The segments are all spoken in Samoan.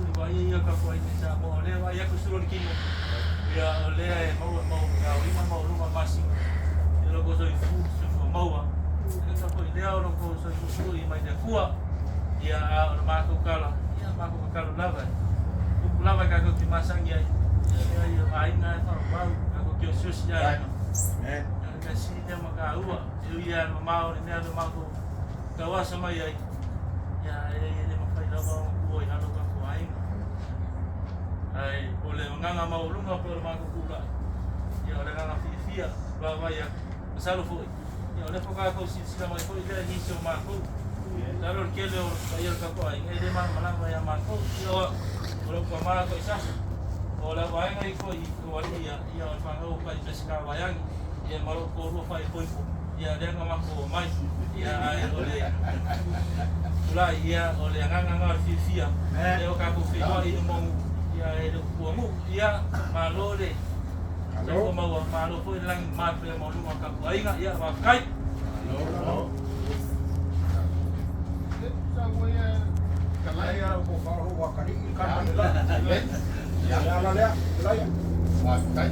Mulivaia ia o tatou aiga i Samoa, o lea e vaai atu sulu o le tino, ia o lea e maua le aoina maualuga o le masina i lo outou soifua maua. E le gata foi i lea o lo outou soifua puipui mai le Atua, ia a o le matou tala, ia matou tatalo lava e tupu lava e tatou te masani ai, ia leai o aiga e faavavau, tatou te osiosi aiga. Ia o le mea sili lea ma taua, e ui lava i le mamao o le mea na matou tauasa mai ai, ia e le mafai lava ona tuua i lalo o tatou aiga. Ae o le agaga maualuga pei o le matou tulai, ia o le agaga fiafia, vaavaai atu, masalo foi, ia o lea faatoa tau silasila mai foi lea i nisi o matou. Masalo o le tele o le paia o le tatou aiga e le malamalama ia matou. Ia o au, o lou tama toa i Sasa, o lau vaega i toa i Alii ia, ia o le fanau o Kai Peseta Vaiagi, ia ma lou toalua faaipoipo, ia lea na matou omai. Ia ae o le tulai, ia o le agaga lena o le fiafia, lea ua tatou feiloai i luma o nuu, ia e le o tuanuu. Ia malo le soifua maua, malo foi le lagi mama pea maualuga o le tatou aiga. Ia faafetai. Faafetai.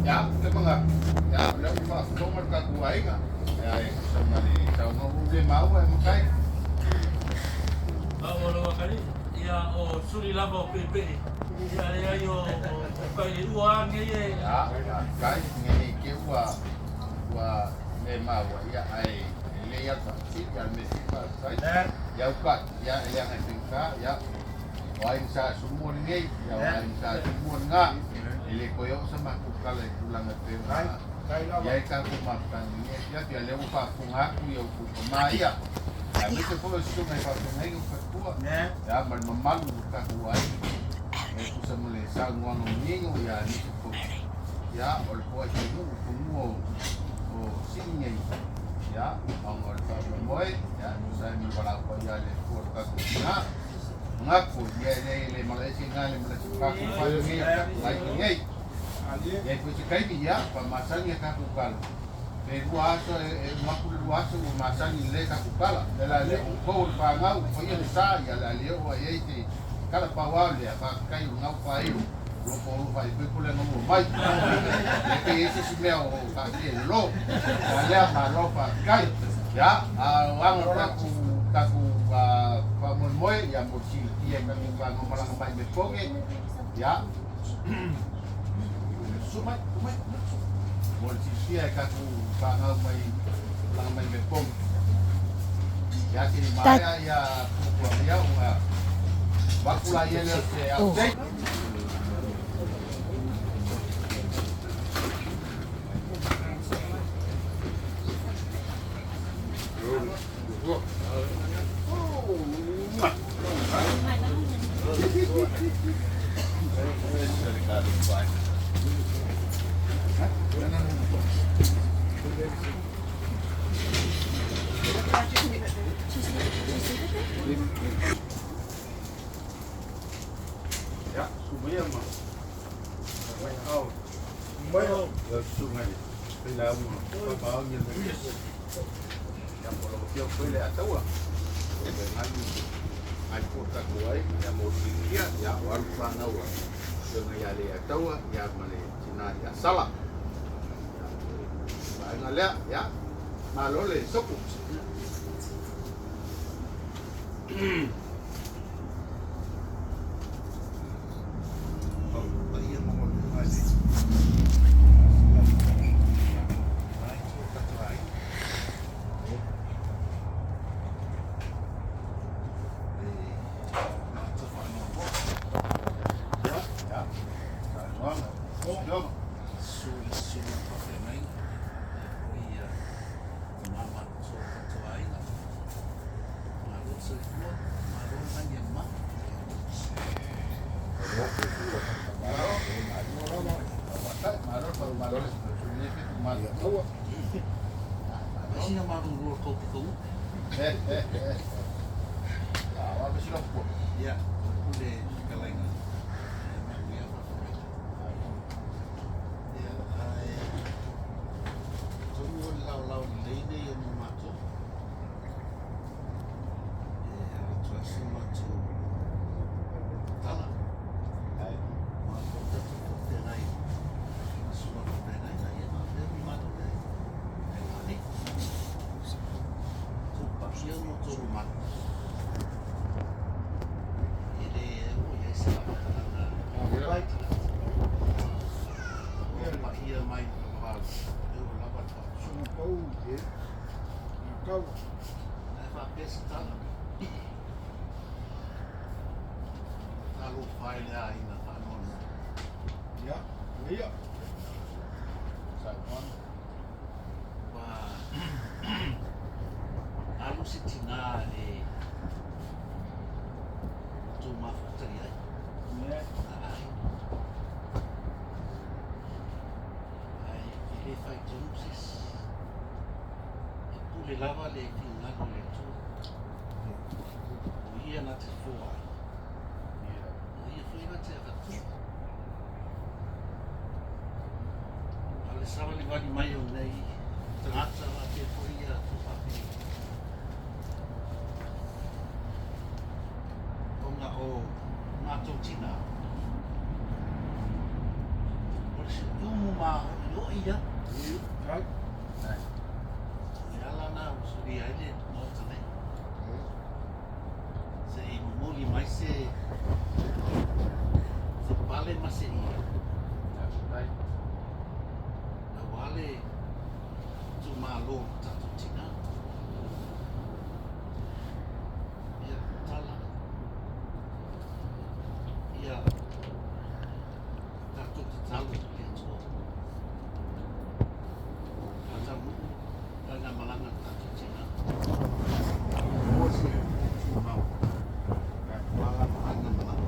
Ia, le manatu, ia, o lea ua faafofoga le tatou aiga, ia, e tusa ma le saunoaga ua le maua e matai. Maua lau atalii, ia o suli lava o peepee, ia leai o kai le ua lava lenei e. Ia, faafetai, nei te ua ua le maua, ia, ae lelei lava le faafesili, a o le mea sili faafetai. Ia, ukai, ia, e leaga e faigata, ia, o aiga sa Asomua lenei, ia, o aiga sa Asomua lena, e le toe oo sa matou tala i tulaga e pei ona i ai tatou mafutaga i lenei afiafi, a o lea ua faafofoga atu i outou tama ia, aemaise foi o susuga i faafeagaiga ma faletua, ia, ma le mamalu o tatou aiga, e tusa ma le saunoaga manino, ia, aemaise foi, ia, o le toai nuu fanua o Sii nei, ia, ona o le faamoemoe, ia, e tusa ai ma le valaau paia a le Atua i lo tatou tina. Manatu, ia, e le, le malaese i ina le malaese o tatou fale nei, o tatou aiga nei. Ia i foi se taimi, ia, faamasani a tatou tala. Pe lua aso e uma atu le lua aso ua masani lelei tatou tala. Le la le outou o le fanau, ua faia le sa, ia le a le oo ai ai se tala pau lava lea, faafetai o lena ua faailo. Ua polu faaipoipo le ua mai. Le pe i se isi mea o taatia i lalo. A lea malo faafetai. Ia, a o aga o tatou faamoemoe, ia mo le silafia e tatou fanau malaga mai i Mepoge. Ia, susu mai, tu mai. Mo le silafia e tatou fanau mai malaga mai Mepoge. Ia, se i maea ia fuafuaga ia ona avatu laia lea o se update. Ia, sumaia ma mai ao. Mai ao. Ia susunga i Failauga Faamaoni o le Mekesi. Ia mo lau afioga foi le Ataua. O le galu ngai po tatou ai, ia mo le silafia, ia o alu fanau a afioga ia Leiataua, ia ma le tina ia Sala. Ia, o le vaega lea, ia, malo le sopo. Paia maualuga i le itu o tatou aiga. E matou faanoanoa. Ia, saunoaga, afioga. Susu i susuga faafeagaiga, faapea foi tama matutua o tatou aiga. Malo le soifua, malo le lagi e mama. Ai sina malulu o le tou pitonuu. Ia, o le pule fetalaiga e manuia faafofoga. Ia, ae atonu o le laolao lelei lenei mo matou. E avatu ai so matou tala. Kaua. Ae faapea se tala. Talofa e le aiga faanoanoa. Ia, ia. Saunoaga. Ua alu se tinā e outou mafuta i ai. A aiga. Ae e le faitonu se isi. E pule lava le finagalo o le Atua. O ia na te foai. O ia foi na te avatua. A o le savalivali mai o nei tagata faapea foi ia tuafafine. Ona o matou tinā, o le siumu maoioi ia. O le ala na ua sulia ai le Maota nei. Se i momoli mai se pale ma se ie. Aua le itumalo o tatou tinā. Ia tala. Ia tatou tatalo i le Atua. Faataunuu faigamalaga a tatou tinā. Ia maua se tumau aua lana faigamalaga.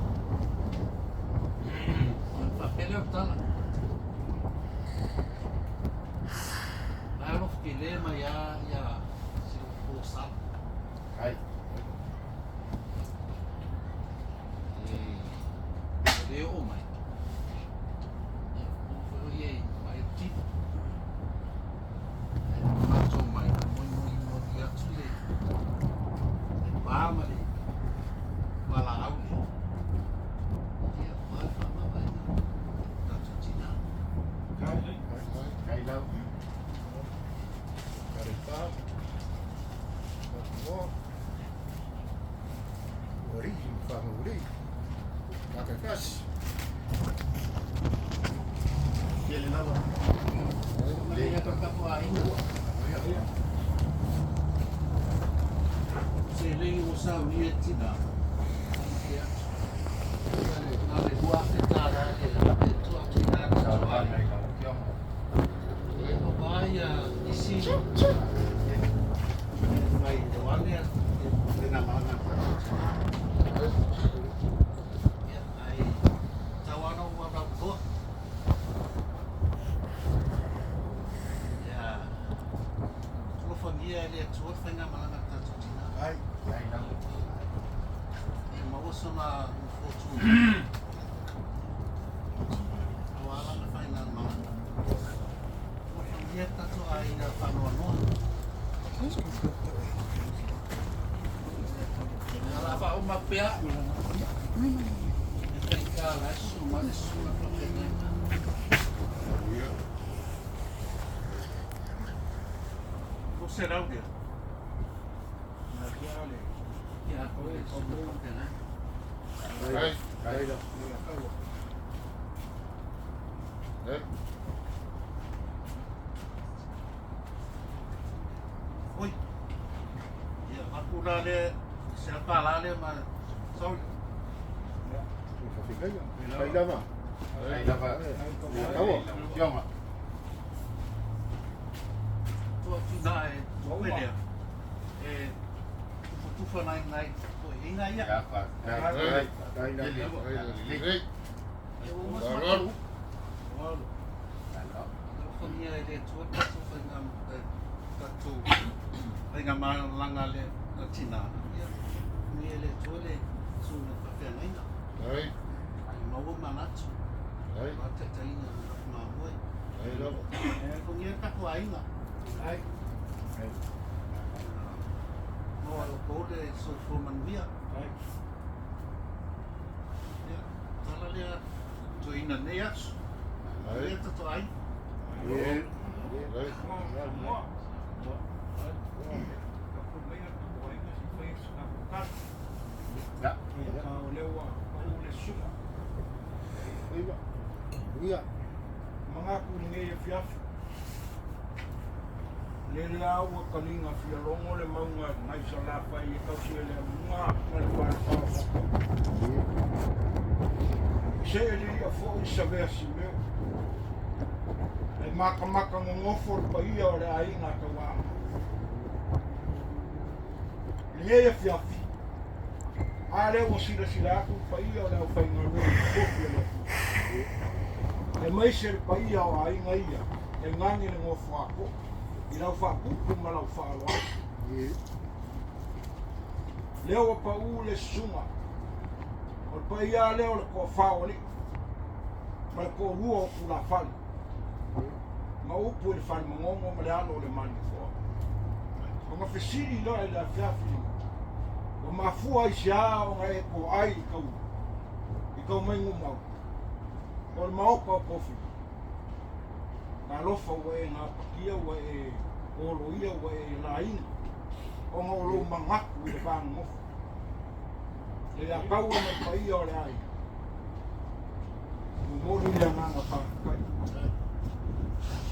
Ona faapea lea o le tala. Ae alofa tele mai lava ia si ou fosala. Ai. E le oo mai. Ia, o foi o ia i mai o tino. Ae na matou mai, moimoimoi atu le pa ma le valaau lea. Ia, o a le faamavaega tatou tinā. Kai lau. Karepa. Moa. Ori, whangauri. Makakasi. Tele lava. Maria ka tapo aiga. Se lei o saunia tinā. Ia. Na le $2,000 le e tua atu i nā tatou aiga. O vai a isi mai te wale e ngā malanga tatou tinā. Ia, ai tau ana ua rau toa. Ia, alofagia e le Atua le faigamalaga tatou tinā. Ai. Kai lau. Ia maua sona nofoa Aua lana faigamalaga. Alofagia tatou aiga faanoanoa. Ala faauma pea. E faigā la e susu mai le susuga faafeagaiga. O se rau lea. Ia, o le susuga faafeagaiga. Kai. Kai. Kai. Oi. Ia, aku la le, se pa la le ma Sauli. Whawhikaia. Kai lava. Kai lava. Kaua. Fioga. Tua atu na e tupe lea. E tufatufa nai nai ko inga ia. Ia fa. Kai. Kai. Kai lava. Lele. E o mas matau. Alo. Alofagia e le Atua tatou faiga tatou faigamalaga le tinā. Ia, ni e le Atua le susuga faafeagaiga. Kai. Ai maua manatu. Kai. Wa taitaiga o le mamoe. Kai lava. Alofagia tatou aiga. Ai. Maua e outou le soifua manuia. Ai. Ia, tala lea toeaina nei aso. Lea tatou aiga. Ie. Kai. Moa. Ka mai atu o aiga si fai se ka tala. Ya. Ka o lea ua pau le susuga. Iwa. Ia. Mangaku lenei afiafi. Lele lava ua taliga fialogo le mauga nai Salafai e tausi e le amuga ma le falefa o Sapoe. Se lilia foi savea simeo. Ae matamata nonofo le paia o le aiga tauaga. I lenei afiafi, a lea ua silasila atu le paia o le aufaigaluega totofi a le Atua, aemaise le paia o aiga ia, tainane le nofoato i lau faaputu ma lau faaaloalo. Lea ua pau le susuga, o le paia lea o le toafa o alii ma le toalua o tulafale, ma upu i le falemanono ma le alo o le Malietoa. Ona fesili loa i le afiafi lenei, ua mafua i se a ona e toai i tau mai numau, o le maota o tofi. Talofa ua e gapatia, ua e oloia, ua e laina, ona o lou manatu i le vanonofo. Le ia taua ma le paia o le aiga, momoli le agaga faafetai.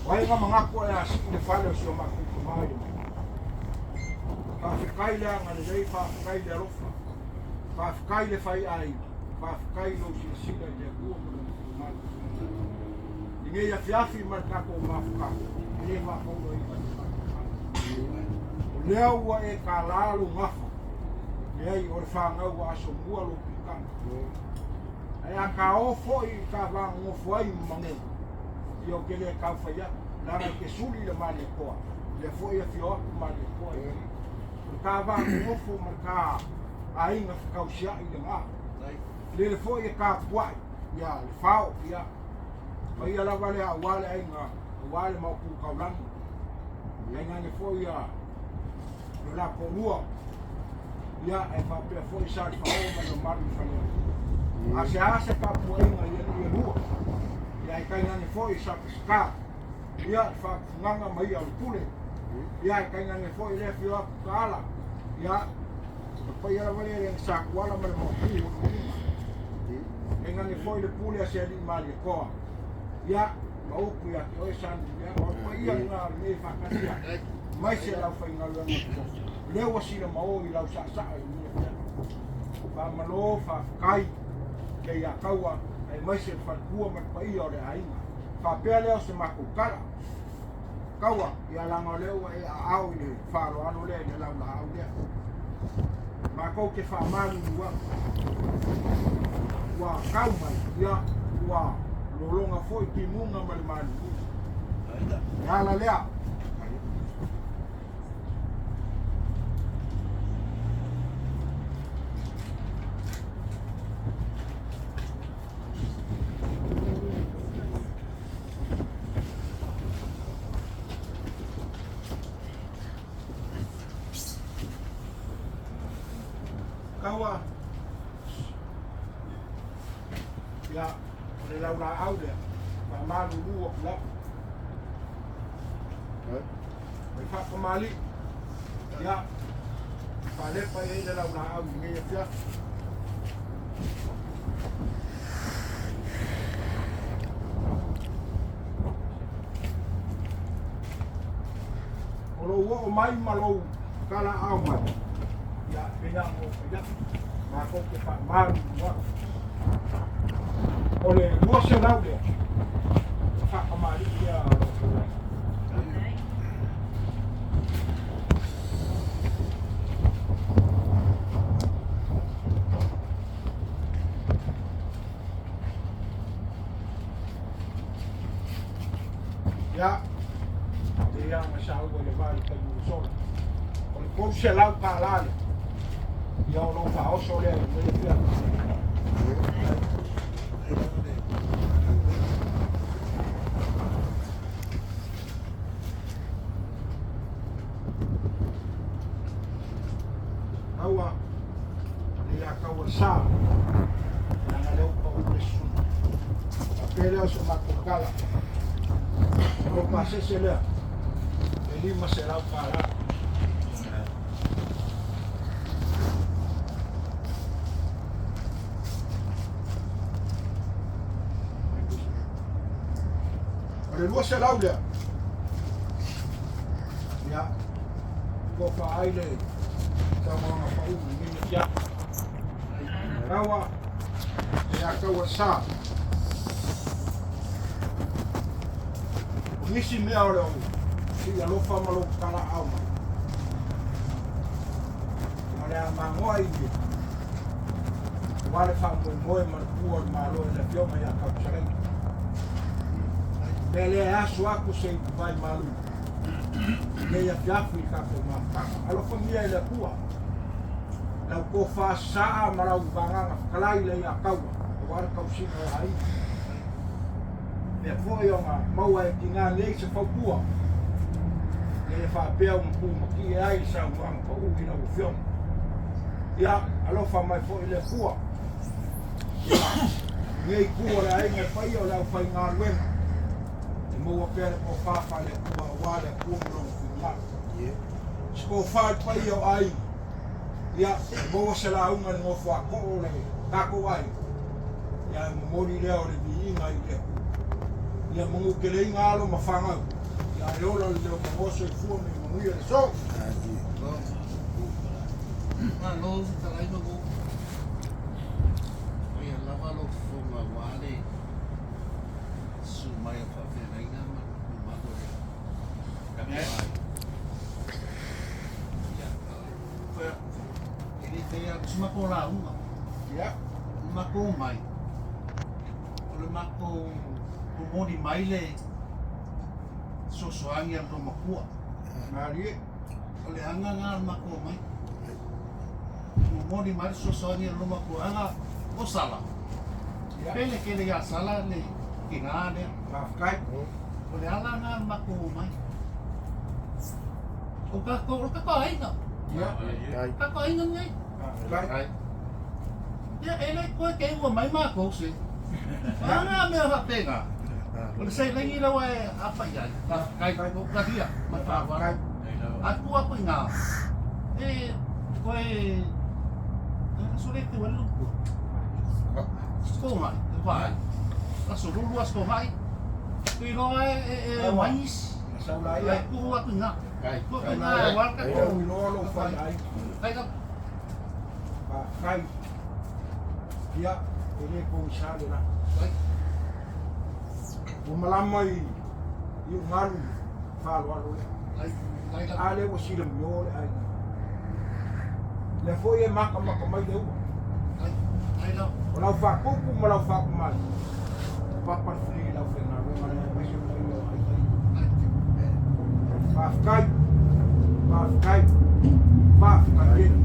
O ai na manatu o le a sii le fale o si o matou tama i le mauga. Faafetai le agalelei, faafetai le alofa, faafetai le faiaiga, faafetai lou silasila i le Atua ma lona finagalo. I lenei afiafi ma le tatou mafutaga, e le faapauloina le faafetai. O lea ua e talā lou gafa, leai o le fanau ua asomua lou pitana. Ae a taō foi i ta vanonofo ai ma Maneo, ia ou te le tau fai atu, leaga e te suli le Malietoa, lea foi e afio atu Malietoa i i. O le ta vanonofo ma le ta aiga fetausiai lena. Lele foi e tapuai, ia le fao, ia paia lava lea aua le aiga, aua le maopu taulagi. Tainane foi ia le la toalua, ia e faapea foi sa le fao ma le mamalu i Faleatua. A se a se tapuaiga i alii e lua, ia e tainane foi sa Peseta, ia le faafugaga ma ia o le pule, ia e tainane foi le afio atu Taala, ia le paia lava lea le sa tuala ma le maopu o le uiga. Tainane foi le pule a se alii Malietoa, ia ma upu ia te oe Sa Numiaga, o le paia lena o lenei faatasi ai mai se lau faigaluega totofi. O lea ua sila ma o i lau saasaa i lenei afiafi. Faamalo, faafetai le ia taua, aemaise le faletua ma le paia o le aiga. Faapea lea o se matou tala. Taua, ia leaga o lea ua e aao i le faaaloalo lea i le laulaau lea. Matou te faamalulu atu. Ua tau mai, ia, ua lologa foi timuga ma le malulu. Le ala lea. Kaua. Ia, o le laulaau lea, faamalulu atu lava. O le faakamali'i, ia, faalepa i ai le laulaau i lenei afiafi. O lou oo mai ma lou talaau mai, ia, pei lava ona ou fai atu, matou te faamalulu atu. O le 200 lea, o faakamali'i lea a lou fetalaiga. Ia, e ia ma saua i le va i le taimi ua sola. O le $300 lea, ia o lou faaoso lea i lenei afiafi. Aua, le ia taua sa, leaga lea ua pau le susuga. Faapea lea o se matou tala. O lou pasese lea, e $500. O le 200 lea, Ia, tofa ai le saunoaga paū i lenei afiafi. Raua e a kaua sa. O nisi mea o le o si alofa ma lou talaau mai. Ma le a magoa i le ua le faamoemoe ma le pua o le Malo i le afioga ia Kapusalai. Mea lea e aso atu se i vai malu. Nei afiafi i tatou mafutaga. Alofagia e le Atua. Lau tofa saa ma lau vagaga fetalai le ia taua. Aua le tausiga o aiga. Mea foi ona maua e tinā nei se fautua. Ia faapea ona tumatie ai le saunoaga paū i lau afioga. Ia, alofa mai foi le Atua. Ia, nei itu o le aiga e paia o le aufaigaluega. E maua pea le tofa faale-Atua aua le Atua ma lona finagalo. Se tofa i le paia o aiga. Ia, e maua se lauga i le nofoatoo o le tatou aiga. Ia, e momoli lea o le viiga i le Atua. Ia manuteleina alo ma fanau. Ia e ola le leo magoa soifua ma ia manuia le aso. Malo fetalai ma go. Ia lava lou fofoga aua le susu mai o faafeagaiga ma le mamalu o le tatou aiga. Ia, e le fai atu se matou lauga. Ia, O le matou mai, o le matou momoli mai le fesoasoani a le loomatua. Malie. O le aga lena o le matou mai. Momoli mai le fesoasoani a le loomatua aga o Sala. Ia, Pele tele ia Sala le tina lea. Faafetai. O le ala lena o le matou mai. O tatou, o le tatou aiga. Ia, Tatou aiga nei. Faafetai. Ia, e le toe te ua mai matou se. Ana mea faapena. O le seleni lau e apai ai. Faafetai o talia ma le faaaloalo. Faafetai. Atu atu i ina, e toe aso le teu ai le lomua. Togai, e vaai. Aso lulu, aso togai. Iloa e omai nisi. Ia saula ia. E tuu atu i ina. Tuu atu i ina aua le Lau tatou. iloa lou fai aiga. Ai lava. Faafetai. Ia, e le pogisa le la. Ai. Ua malama i ugalu faaaloalo lea. Ai, ai lava. A lea ua silamio le aiga. Lea foi e makamaka mai le ua. Ai, ai lava. O lau faapupu ma lau faakumai. Papa le fili i lau faigaluega lea aemaise o paia o aiga ia. Ai. Faafetai. Faafetai. Faafetai tele.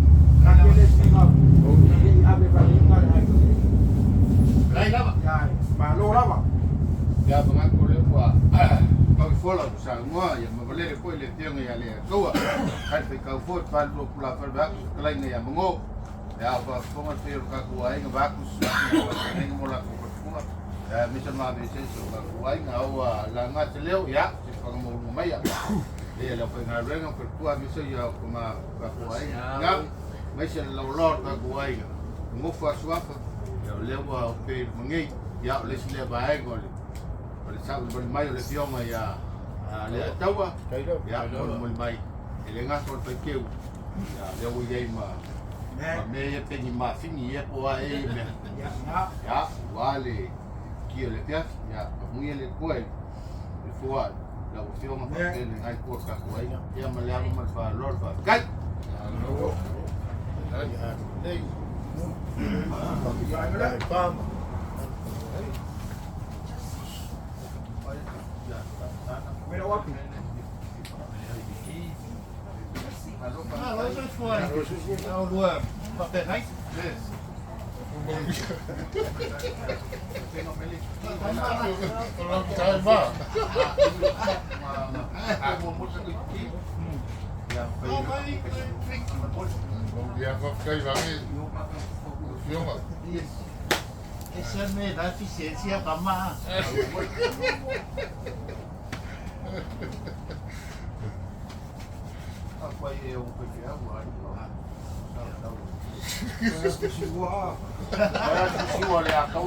Na tele finau. E le i ave valiga le aiga. Ai lava. Ia, malo lava. Ia manatu lea ua pau fola o saunoa ia ma valele foi le afioga ia le Ataua. Kai faitau foi 42 pula fale vaeatu fetalaiga ia Mago. Ia o faafofoga le paia o le tatou aiga vaeatu susuga mo latou falepuna. Ia aemaise le mavesese o tatou aiga aua laga se leo ia se fagamaualuga mai ia. Ia le aufaigaluega faletua aemaise ia o ma tatou aiga. Ia aemaise le laulao o le tatou aiga. Nofo aso afa ia o lea ua ope i magei. Ia o le isi lea vaega o le savalivali mai o le afioga ia le Ataua. Ia molimoli mai e le gata o le faiteu. Ia lea ua i ai ma ma mea ia peni mafini ia po a e mea. Ia, na. Ia ua le kia le fiafi. Ia pamuia le Atua i le fua lau afioga faapea le ngai tua tatou aiga. Ia ma le ava ma le faaaloalo faafetai. Mera wapi. Malo soifua. Au lua faafeagai. Essa me dá eficiência para mais. Ua. Ai,